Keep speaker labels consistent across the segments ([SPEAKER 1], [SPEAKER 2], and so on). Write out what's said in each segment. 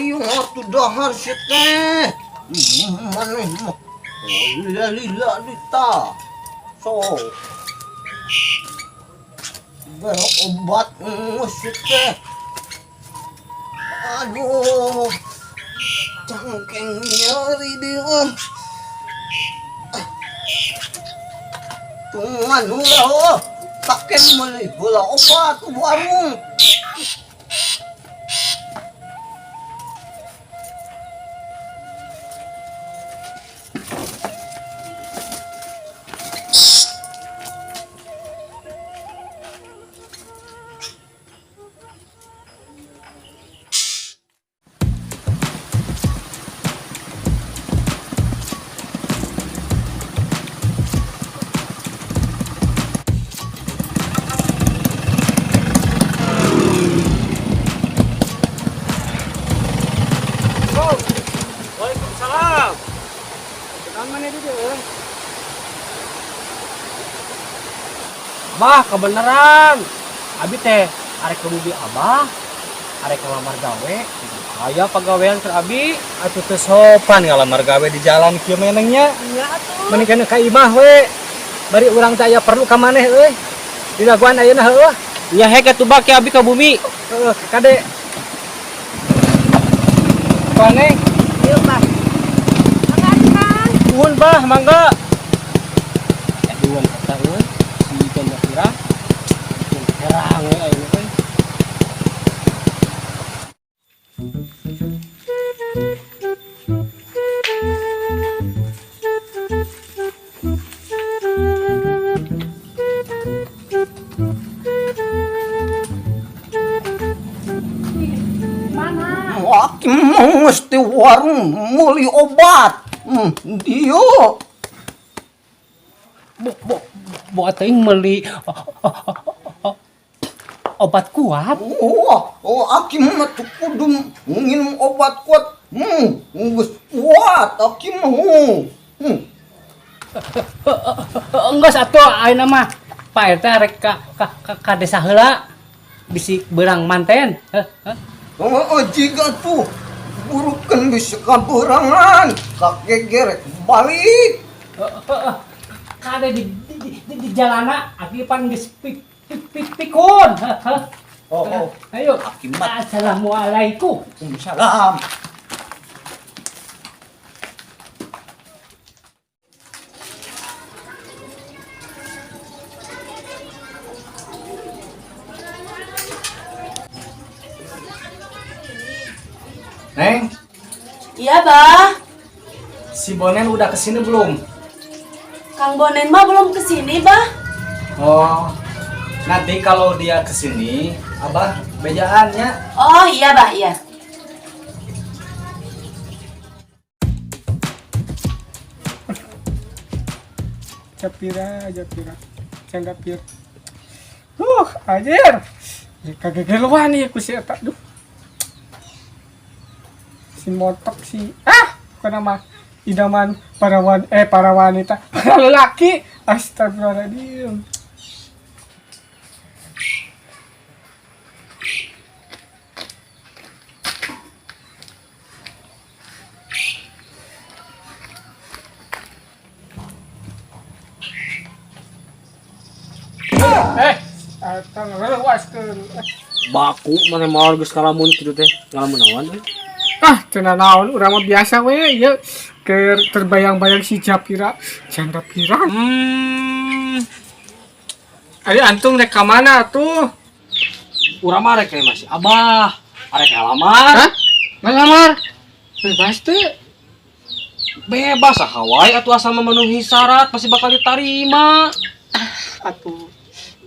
[SPEAKER 1] Hayu atuh dahar sia teh. Maneh mah. Oh, lila lila dita. So. Bere obat sia teh. Aduh. Cangkeng nyeri dia. Tungan ulah oh. Pakai meuli heula obat warung.
[SPEAKER 2] Waalaikumsalam. Kenal mana itu euy? Bah, kebenaran. Abi teh arek ke bumi Abah, arek ngelamar gawe. Aya pagawean keur abi.
[SPEAKER 3] Atuh teu sopan ngalamar gawe di jalan kieu menengnya.
[SPEAKER 4] Iya atuh.
[SPEAKER 3] Mending kana ka imah we. Bari urang teh aya perlu ka maneh euy. Dilaguan ayeuna heueuh.
[SPEAKER 2] Nya hek atuh bak abi ka bumi.
[SPEAKER 3] Heueuh, kade. Maneh?
[SPEAKER 4] Iya, Pak. Mangga Kang.
[SPEAKER 2] Nuhun bah, mangga. Duan kata euy, si Ikan Kira. Herang we ayeuna teh.
[SPEAKER 4] Mana?
[SPEAKER 1] Aki mesti warung meuli obat. Dia.
[SPEAKER 2] Bo bo bo teuing meuli obat kuat.
[SPEAKER 1] Wah, oh, aki mah tuh kudu nginum obat kuat. Geus kuat aki mah.
[SPEAKER 2] Enggak atuh ayeuna mah Pak RT arek ka desa heula. Bisi beurang manten. Heh.
[SPEAKER 1] Oh, jiga tuh burukan bisa kaberangan kakek gerek balik.
[SPEAKER 2] Kade di jalana aki pan geus pikun. Heh.
[SPEAKER 1] Oh, oh.
[SPEAKER 2] Ayo.
[SPEAKER 1] Akibat.
[SPEAKER 2] Assalamualaikum.
[SPEAKER 1] Waalaikumsalam.
[SPEAKER 3] Neng,
[SPEAKER 4] Iya, Bah.
[SPEAKER 3] si Bonen udah kesini belum?
[SPEAKER 4] Kang Bonen mah belum kesini, Bah.
[SPEAKER 3] Oh, nanti kalau dia kesini, Abah bejaannya.
[SPEAKER 4] Oh, iya, Bah, iya.
[SPEAKER 5] Japira, Japira, Jangga pir. Anjir. Ya, kagegeluan nih aku si eta duh. Si motok si bukan nama idaman para wanita, para lelaki. Astagfirullahaladzim. Eta ngelewaskeun.
[SPEAKER 2] Baku mana maor geus ngalamun kitu teh. Ngalamun naon euy?
[SPEAKER 5] Ah, teu naon urang mah biasa we ieu keur terbayang-bayang si Japira, janda pirang. Ari antum rek ka mana tuh?
[SPEAKER 2] Urang mah rek masih Abah. Arek ngalamar.
[SPEAKER 5] Hah? Ngalamar? Bebas teu?
[SPEAKER 2] Bebas ah Hawaii atuh asal memenuhi syarat pasti bakal diterima.
[SPEAKER 5] Atuh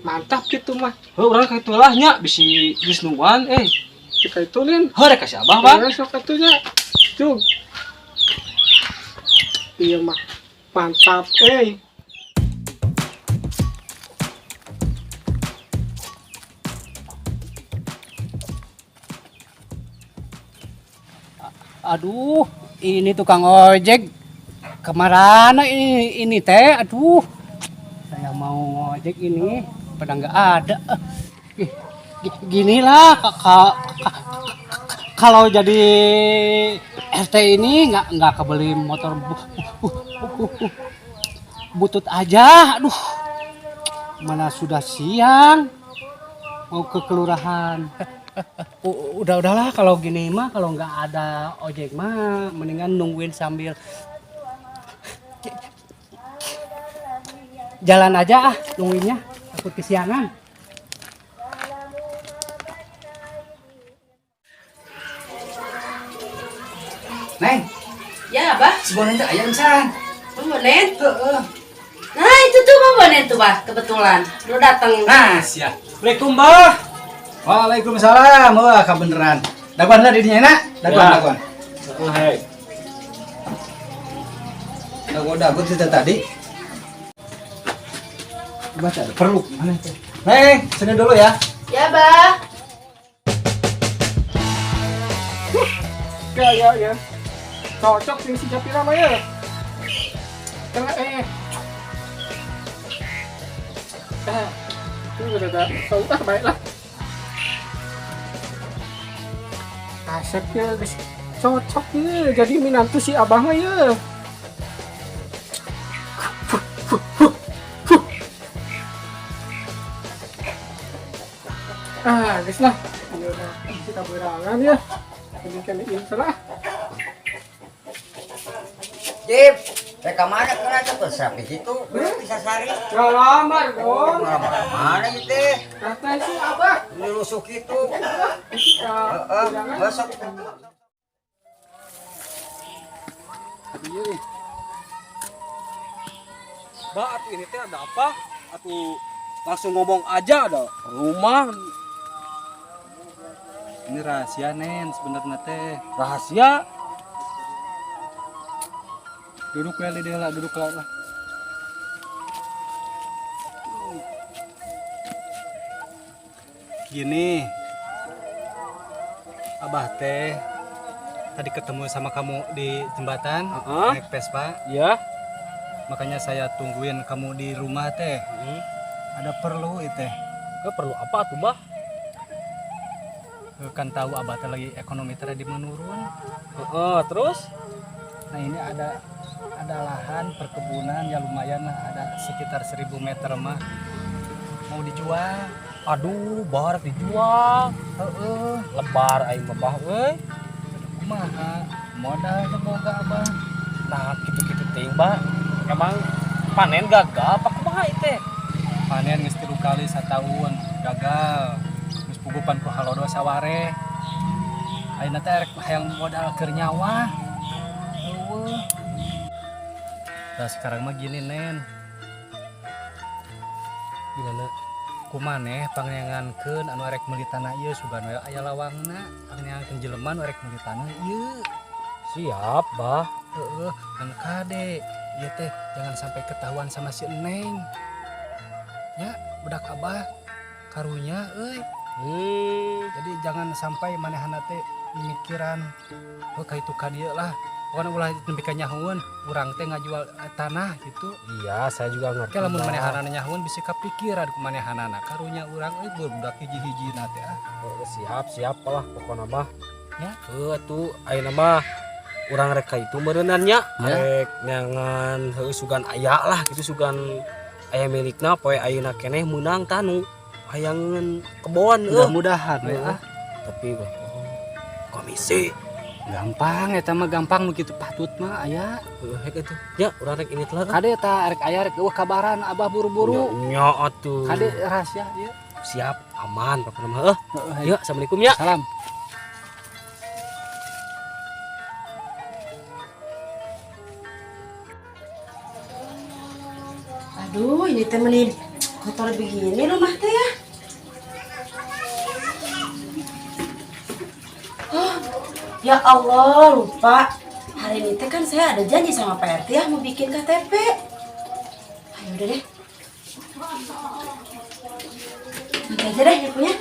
[SPEAKER 5] mantap gitu mah.
[SPEAKER 2] Heuh urang ka itulah nya bisi geus nuan eh.
[SPEAKER 5] Kita itulin.
[SPEAKER 2] Heuh rek ka si Abah, Bang.
[SPEAKER 5] Ya, sok atuh nya. Cung. Iya mah. Mantap eh.
[SPEAKER 2] Aduh, ini tukang ojek kemana ini teh? Aduh, saya mau ojek ini, pada nggak ada. Ih, ginilah Kalau jadi RT ini nggak kebeli motor butut aja. Aduh, mana sudah siang mau ke kelurahan. Udah udahlah kalau gini mah, kalau nggak ada ojek mah mendingan nungguin sambil jalan aja, ah, nungguinnya takut kesiangan.
[SPEAKER 3] Neng,
[SPEAKER 4] Ya, Bah.
[SPEAKER 3] si Bonen teh aya encan.
[SPEAKER 4] Bang Bonen.
[SPEAKER 3] Heeh.
[SPEAKER 4] Nah, itu tuh Bang Bonen tuh, Bah. Kebetulan. Lu datang.
[SPEAKER 3] Nah, sia.
[SPEAKER 2] Assalamualaikum, Bah.
[SPEAKER 3] Waalaikumsalam. Wah, kabeneran. Dagoan lah di dinya na. Dagoan,
[SPEAKER 2] Ya.
[SPEAKER 3] dagoan.
[SPEAKER 2] Hai.
[SPEAKER 3] Dago dago cerita tadi. Baca ada perlu mana itu. Neng, sini dulu ya.
[SPEAKER 4] Ya, Bah.
[SPEAKER 5] Gaya ya. Cocok sih si Japira mah ya. Tengah eh. Ah, ini udah ada tahu, ah, baiklah. Asep ya, guys. Cocok ya jadi minantu si abah mah ya. Ah, guys lah. Ini udah kita berangan ya. Ini kan ini salah.
[SPEAKER 1] Cip, rek ka mana kena tuh sapi gitu, bisa sari.
[SPEAKER 5] Ngalamar dong.
[SPEAKER 1] Mana gitu teh?
[SPEAKER 5] Kata si abah.
[SPEAKER 1] Ini lusuh gitu.
[SPEAKER 5] Heeh,
[SPEAKER 1] Heeh, besok.
[SPEAKER 6] Bah, atuh ini teh ada apa? Atuh langsung ngomong aja ada rumah.
[SPEAKER 3] Ini rahasia, Nen, sebenarnya teh.
[SPEAKER 6] Rahasia.
[SPEAKER 3] Duduk ya, di lah, duduk lah. Lah. Gini, Abah teh tadi ketemu sama kamu di jembatan
[SPEAKER 6] Heeh.
[SPEAKER 3] naik Vespa.
[SPEAKER 6] Ya.
[SPEAKER 3] Makanya saya tungguin kamu di rumah teh. Ada perlu itu.
[SPEAKER 6] Eh, perlu apa tuh, Bah?
[SPEAKER 3] Kan tahu Abah teh lagi ekonomi teh lagi menurun.
[SPEAKER 6] Heeh, terus?
[SPEAKER 3] Nah, ini ada lahan perkebunan ya, lumayan lah, ada sekitar 1000 meter mah, mau dijual.
[SPEAKER 6] Aduh, bar dijual.
[SPEAKER 3] Heeh.
[SPEAKER 6] Lebar aing mah, Bah euy.
[SPEAKER 3] Kumaha modal teh boga Abah.
[SPEAKER 6] Nah, gitu-gitu teuing, Bah. Emang panen gagal apa kumaha ieu teh?
[SPEAKER 3] Panen geus 3 kali setahun gagal, geus pugupan ku halodo saware. Ayeuna teh rek hayang modal keur nyawa eueuh. Nah, sekarang mah gini, Nen.
[SPEAKER 6] Gimana?
[SPEAKER 3] Kumaneh pangneangankeun anu arek meuli tanah ieu, sugan we aya lawangna, pangneangankeun jelema anu arek meuli tanah ieu.
[SPEAKER 6] Siap, Bah.
[SPEAKER 3] Heeh, kan kade ieu teh jangan sampai ketahuan sama si Neng ya, budak Abah karunya euy. Jadi jangan sampai manehna teh mikiran, oh, ka itu ka dieu lah, pokoknya ulah nepi ka nyahoeun urang teh ngajual tanah gitu.
[SPEAKER 6] Iya, saya juga ngerti.
[SPEAKER 3] Ke lamun
[SPEAKER 6] Bah.
[SPEAKER 3] manehanana nyahoeun bisa kapikiran ku manehanana, karunya urang euy, budak hiji-hiji teh ah.
[SPEAKER 6] Oh, siap, siap lah pokoknya mah.
[SPEAKER 3] Ya.
[SPEAKER 6] Heuh atuh ayeuna mah urang rek ka itu meureunnan nya.
[SPEAKER 3] Ya.
[SPEAKER 6] Rek neangan heuh sugan aya lah gitu, sugan aya milikna poe ayeuna keneh meunang tanu hayangeun kebon eueuh.
[SPEAKER 3] Mudah-mudahan we ah.
[SPEAKER 6] Tapi wah, oh, komisi.
[SPEAKER 3] Gampang eta mah, gampang nu kitu patut mah aya.
[SPEAKER 6] Heuh hek atuh. Nya urang rek ini telah.
[SPEAKER 3] Kade eta rek aya rek eueuh kabaran, Abah buru-buru.
[SPEAKER 6] Nya atuh.
[SPEAKER 3] Kade rahasia ieu.
[SPEAKER 6] Siap, aman pokoknya mah. Heuh.
[SPEAKER 3] Heeh.
[SPEAKER 6] Ya, assalamualaikum ya.
[SPEAKER 3] Salam.
[SPEAKER 4] Aduh, ini teh meni kotor begini rumah teh ya. Oh, ya Allah, lupa. Hari ini teh kan saya ada janji sama Pak RT ya, mau bikin KTP. Ayo udah deh. Nanti aja deh nyapunya.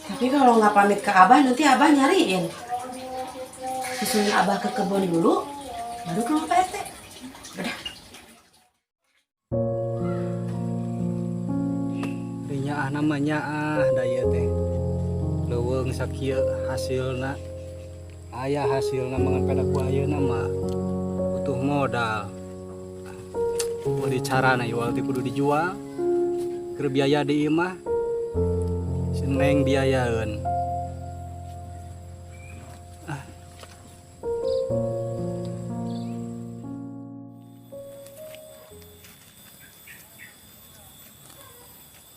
[SPEAKER 4] Tapi kalau nggak pamit ke Abah, nanti Abah nyariin. Susulin Abah ke kebun dulu, baru ke rumah Pak RT. Udah.
[SPEAKER 3] Tanah namanya ah da ieu teh. Leuweung sakieu hasilna. Aya hasilna mangan pada ku ayeuna mah butuh modal. Kudu carana ieu teh kudu dijual. Keur biaya di imah. Si Neng biayaeun.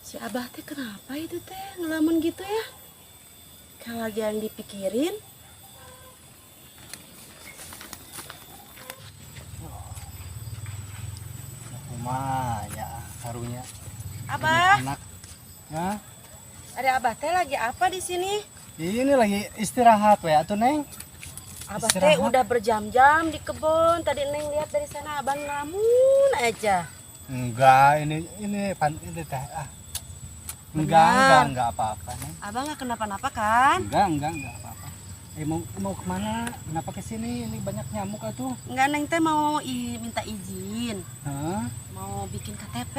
[SPEAKER 4] Si Abah teh kenapa itu teh ngelamun gitu ya? Kayak lagi yang dipikirin.
[SPEAKER 3] Kumaha ya karunya.
[SPEAKER 4] Abah,
[SPEAKER 3] Anak. Ya,
[SPEAKER 4] ada Abah teh lagi apa di sini?
[SPEAKER 3] ini lagi istirahat we atuh Neng.
[SPEAKER 4] Abah teh
[SPEAKER 3] Istirahat.
[SPEAKER 4] udah berjam-jam di kebun. Tadi Neng lihat dari sana Abah ngelamun aja.
[SPEAKER 3] Enggak, ini pan ini teh ah. Enggak,
[SPEAKER 4] Benar.
[SPEAKER 3] enggak apa-apa, Neng.
[SPEAKER 4] Abah nggak kenapa-napa kan?
[SPEAKER 3] Enggak apa-apa. Mau mau kemana? Kenapa ke sini? Ini banyak nyamuk atuh.
[SPEAKER 4] Enggak, Neng teh mau minta izin,
[SPEAKER 3] Hah?
[SPEAKER 4] mau bikin KTP.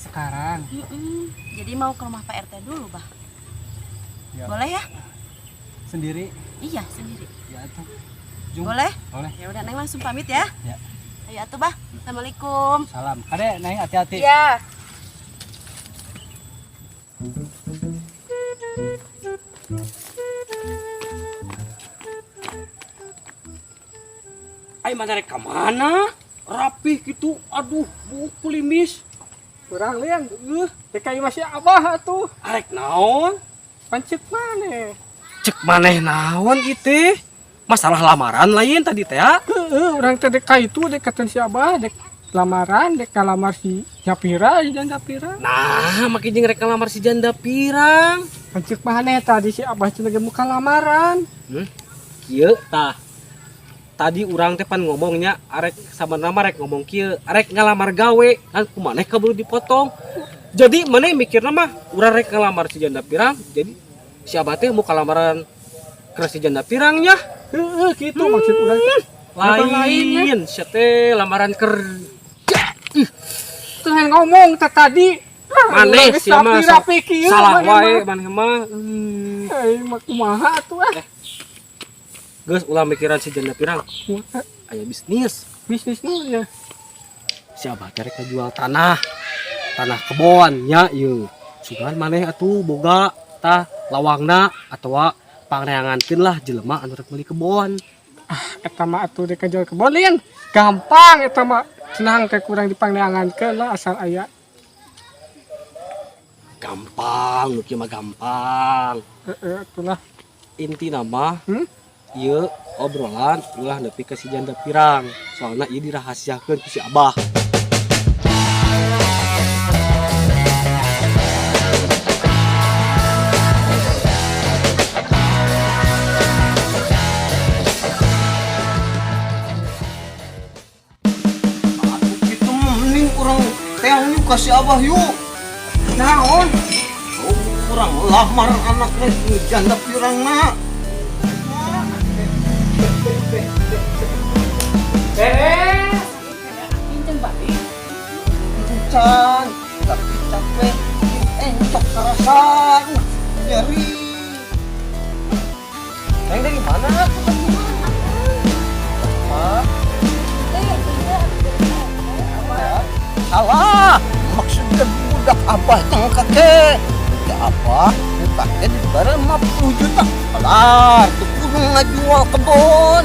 [SPEAKER 3] Sekarang?
[SPEAKER 4] Mm-mm. Jadi mau ke rumah Pak RT dulu, Bah.
[SPEAKER 3] Ya.
[SPEAKER 4] Boleh ya?
[SPEAKER 3] Sendiri?
[SPEAKER 4] Iya, sendiri.
[SPEAKER 3] Ya atuh. Jung.
[SPEAKER 4] Boleh?
[SPEAKER 3] Boleh.
[SPEAKER 4] Ya udah, Neng langsung pamit ya.
[SPEAKER 3] Ya.
[SPEAKER 4] Ayo atuh, Bah. Assalamualaikum.
[SPEAKER 3] Salam. Kade, Neng hati-hati.
[SPEAKER 4] Iya.
[SPEAKER 6] Ai mana rek ka mana? Rapih gitu. Aduh, buku limis.
[SPEAKER 5] Urang lian, dek ka imah si Abah atuh.
[SPEAKER 6] Arek naon?
[SPEAKER 5] Pancet maneh.
[SPEAKER 6] Cek maneh naon itu? Masalah lamaran lain tadi teh ya?
[SPEAKER 5] Heeh, urang teh dek ka itu dek katan si Abah dek lamaran dek kalamar si Japira, si janda pirang.
[SPEAKER 6] Nah, makin jeung rek lamar si janda pirang.
[SPEAKER 5] Pancet maneh tadi si Abah cenah ge muka lamaran.
[SPEAKER 6] Kieu tah. Tadi urang teh pan ngomongnya arek sabenerna mah rek ngomong kieu, arek ngalamar gawe kan ku maneh keburu dipotong. Jadi maneh mikirna mah urang rek ngalamar si janda pirang, jadi si Abah teh mau kalamaran ke si janda pirangnya.
[SPEAKER 5] Heeh, gitu maksud urang teh.
[SPEAKER 6] Lain,
[SPEAKER 5] Lainnya.
[SPEAKER 6] sia teh lamaran kerja. Ih,
[SPEAKER 5] Teu ngomong teh tadi.
[SPEAKER 6] Maneh
[SPEAKER 5] Urang geus
[SPEAKER 6] sia mah
[SPEAKER 5] rapi-rapi kieu,
[SPEAKER 6] salah
[SPEAKER 5] maneh
[SPEAKER 6] wae
[SPEAKER 5] mah.
[SPEAKER 6] maneh mah.
[SPEAKER 5] Eh, mah kumaha atuh ah.
[SPEAKER 6] Geus ulah mikiran si janda pirang.
[SPEAKER 5] Kumaha?
[SPEAKER 6] Aya bisnis.
[SPEAKER 5] Bisnis nu ya.
[SPEAKER 6] Si Abah teh rek ngajual tanah. Tanah kebon nya ieu. Sugan maneh atuh boga tah lawangna atawa pangneangankeun lah jelema anu rek meuli kebon.
[SPEAKER 5] Ah, eta mah atuh rek ngajual kebon lian. Gampang eta mah. Tenang teh kurang dipangneangankeun lah asal aya.
[SPEAKER 6] Gampang, nu kieu mah gampang.
[SPEAKER 5] Heeh, atuh lah.
[SPEAKER 6] Intina mah
[SPEAKER 5] Hmm?
[SPEAKER 6] ieu obrolan ulah nepi ka si janda pirang. Soalna ieu dirahasiakeun ku si Abah.
[SPEAKER 1] Atuh kitu mending urang teang yuk ka si Abah yuk.
[SPEAKER 5] Naon?
[SPEAKER 1] Oh, urang lamar anaknya si janda pirangna. Can, tapi capek, encok kerasa, nyeri. Neng dari mana? Hah? Salah, maksudnya budak abah yang kakek. Ya apa? Kakek dibayar 50 juta. Alah, itu kudu ngajual kebon.